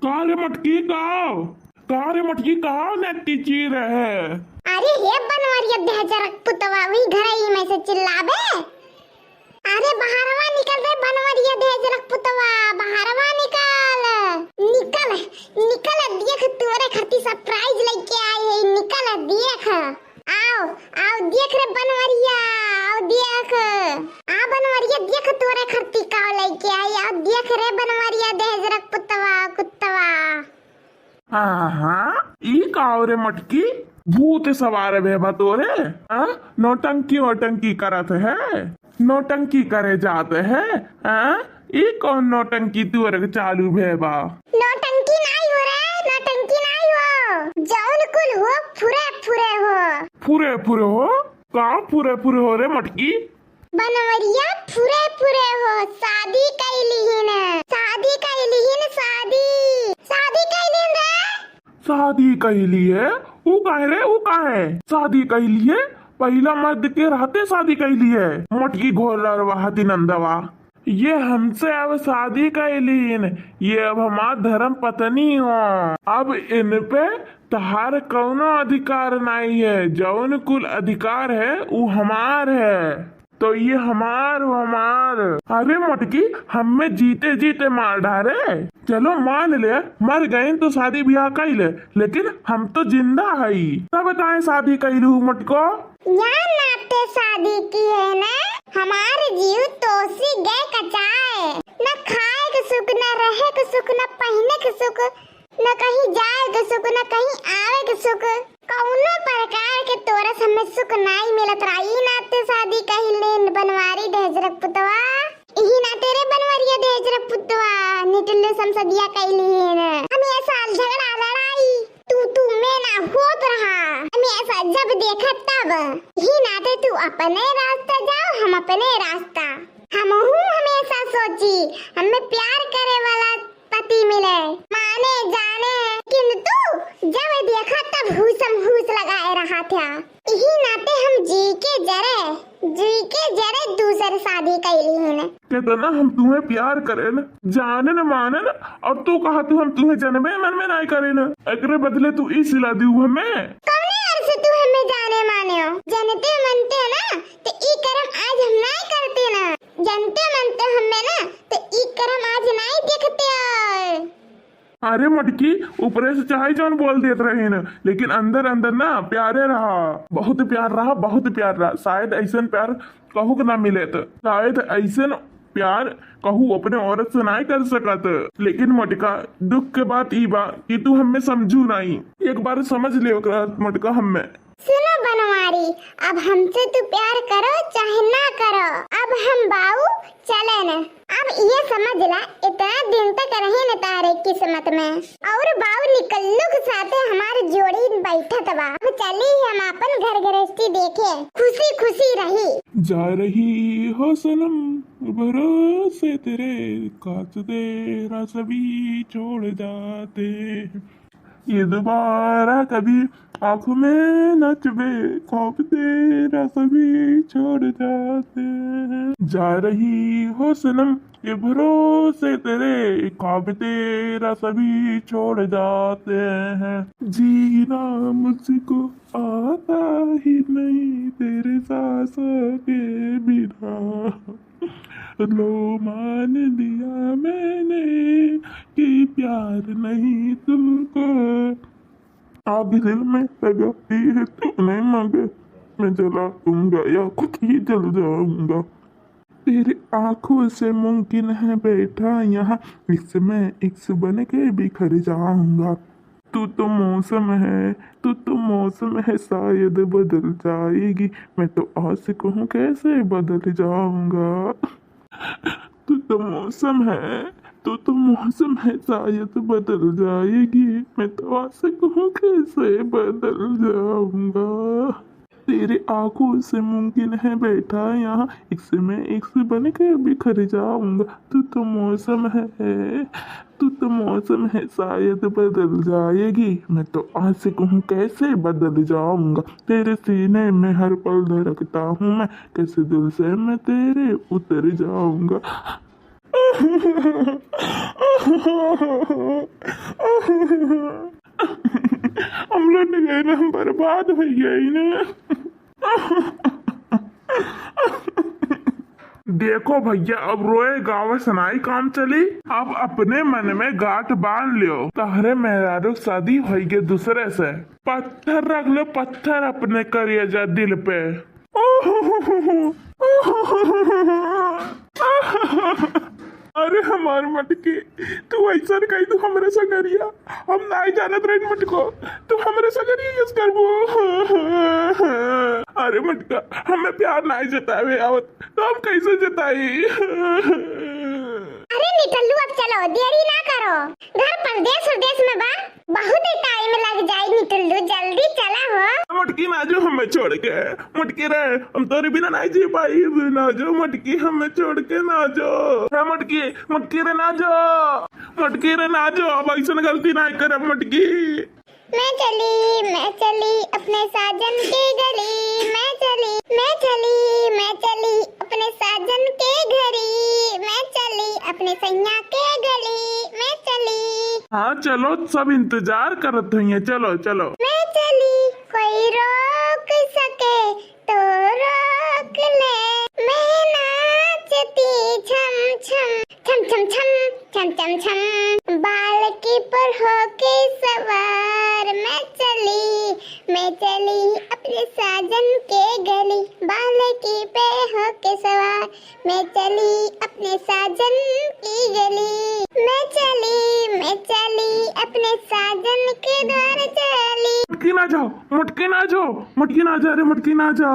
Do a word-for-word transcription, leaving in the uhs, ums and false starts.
का रे मटकी, का? का रे मटकी, का नेटी चीर है? अरे हे बनवरिया देहजरक पुतवा, वही घरई में से चिल्लाबे। अरे बहरवा निकल रे बनवरिया देहजरक पुतवा, बहरवा निकल। निकल, निकल, देख तोरे खातिर surprise लेके आई है, निकल देख। आओ, आओ देख रे बनवरिया, आओ देख। आ बनवरिया देख तोरे खातिर का लेके आई, आओ देख रे बनवरिया देहजरक पुतवा, कुत्तवा। हाँ, हाँ, ई का हो रे मटकी? भूत सवार भे बा तोरे? हाँ? नौटंकी वोटंकी करत है? नौटंकी करे जात है? हाँ? ई कौन नौटंकी तोरे चालू भे बा? नौटंकी नाई हो रे, नौटंकी नाई हो। जौन कुल हो, फुरे फुरे हो। फुरे फुरे हो? का फुरे फुरे हो रे मटकी? बनवरिया फुरे फुरे हो, शादी कइली ही न, शादी कइली ही न, शादी, शादी कइली ही न रे। शादी कइली है? ऊ काहे रे, ऊ काहे? शादी कइली है? पहिला मर्द के रहते शादी कइली है, मटकी घोर रहा हती नंदवा। ये हमसे अब शादी कइली ही न, ये अब हमार धर्म पत्नी हो। अब इन पे तहार कौनो अधिकार नाई है, जौन कुल अधिकार है, ऊ हमार है। तो ये हमार, वो हमार। अरे मोटकी, हमें जीते जीते मार डारे। चलो मान ले, मर गए तो शादी ब्याह कइले, लेकिन हम तो जिंदा हई। तब काहे शादी कइलू मोटको? या नाते शादी की है ना, हमार जीव तोसी गए कचाए, न खाए के सुख, न रहे के सुख, न पहिने के सुख, न कहीं जाए के सुख, न कहीं आवे के सुख, कौनो प्रकार के तोरा से हमें सुख नाई मिलत रहा। ई नाते शादी कइलीन बनवारी दहेजरक पुतवा, इही नाते रे बनवरिया दहेजरक पुतवा, निटुल्लू समसदिया कइलीन। हमेशा झगड़ा लड़ाई तू तू में ना होत रहा, हमेशा जब देखा तब। इही नाते तू अपने रास्ता जाओ, हम अपने रास्ता। हमहू हमेशा सोची हमें प्यार करे वाला पति मिले, माने जाने, किंतु जब देखा तब हुसम हुस लगाए रहा था। इही नाते हम जी के जरे, जी के जरे दूसर शादी कइलीन। कितना हम तुम्हें प्यार करेन, जानेन मानेन, और तू कहा तू हम तुम्हें जनबे मन में नाई करेन, एकरे बदले तू ई सिला दियो हमें। कौने ओर से तू हमें जाने माने हो? जनते मनते ना, तो ई करम आज हम नाई करते ना। जनते मनते हमें ना, तो ई करम आज नाई देखते हो। अरे मटकी, ऊपरे से चाहे जौन बोल देत रही न, लेकिन अंदर अंदर ना प्यारे रहा, बहुत प्यार रहा, बहुत प्यार रहा। शायद ऐसन प्यार कहू के ना मिले, तो शायद ऐसन प्यार कहू अपने औरत से नाई कर सकत। लेकिन मोटका, दुख के बात ई बा कि तू हमें समझू नाई। एक बार समझ ले ओकरा मोटका हमें। सुनो बनवारी, अब हमसे तू प्यार करो चाहे ना करो, अब हम बाऊ चलेन। अब ये समझ ला, इतना दिन तक रहे न तारे किस्मत में, और बाऊ निकल्लू के साथे हमार जोड़ी बैठत बा। अब चली हम आपन घर गृहस्थी देखे, खुशी खुशी रही। जा रही हो सनम, भरोसे तेरे, काश तेरा सभी छोड़ जाते। ये दोबारा कभी आँखों में नचबे, ख्वाब तेरा सभी छोड़ जाते हैं। जा रही हो सनम, ये भरोसे तेरे, ख्वाब तेरा सभी छोड़ जाते हैं। जीना मुझको आता ही नहीं तेरे सांसों के बिना। लो मान लिया मैंने कि प्यार नहीं तुमको। आग दिल में लगाई है तूने, मगर मैं जला दूंगा या खुद ही जल जाऊंगा। तेरी आंखों से मुमकिन है बैठा यहाँ, इश्क में इश्क बन के बिखर जाऊंगा। तू तो मौसम है, तू तो मौसम है, शायद बदल जाएगी। मैं तो आशिक हूँ, कैसे बदल जाऊंगा। तू तो मौसम है, तू तो मौसम है, शायद बदल जाएगी। मैं तो आशिक हूँ, कैसे बदल जाऊंगा। तेरे आंखों से मुमकिन है बैठा यहाँ, इश्क में इश्क बन के बिखर जाऊंगा। तू तो मौसम है, तू तो मौसम है, शायद बदल जाएगी। मैं तो आशिक हूँ, कैसे बदल जाऊंगा। तेरे सीने में हर पल धड़कता हूँ मैं, कैसे दिल से मैं तेरे उतर जाऊंगा। हम लोग गए ना, हम बर्बाद हो गए ना। देखो भैया, अब रोए गावे से नाई काम चली। अब अपने मन में गांठ बांध लियो, तहरे मेहरारू के शादी होई गे दूसरे से। पत्थर रख लो, पत्थर अपने करेजा दिल पे। अरे हमार मटकी, तू ऐसन कही तू हमरे संगरिया, हम नाई जानत रही मटको, तू हमरे संगरिया यस करबो। अरे मटका, हमें प्यार नाई जतावे आवत, तो हम कैसे जताई? अरे निटल्लू, अब चलो, देरी ना करो, घर परदेस उरदेस में बा, बहुत टाइम लग जाई निटल्लू, जल्दी चला हो। मटकी ना जो हमें छोड़ के, मटकी रे, हम तोरे बिना नाई जी पाई, ना जो मटकी हमें छोड़ के ना जो। रे मटकी, मटकी रे ना जो, मटकी रे ना जो, अब ऐसन गलती नाई करब मटकी। मैं चली, मैं चली अपने साजन के गली, मैं चली, मैं चली, मैं चली अपने साजन के घरी, मैं चली अपने सैया के गली, मैं चली। हाँ चलो, सब इंतजार करत हुई हैं, चलो चलो। मैं चली, कोई रोक सके तो रोक ले, मैं नाचती छम छम, छम छम छम, छम छम छम, बालकी पर होके सवार मैं चली, मैं चली अपने साजन के गली, बालकी पे होके सवार मैं चली अपने साजन की गली, मैं चली, मैं चली अपने साजन के द्वार चली। मटकी ना जाओ, मटकी ना जाओ, मटकी ना जा रे, मटकी ना जा।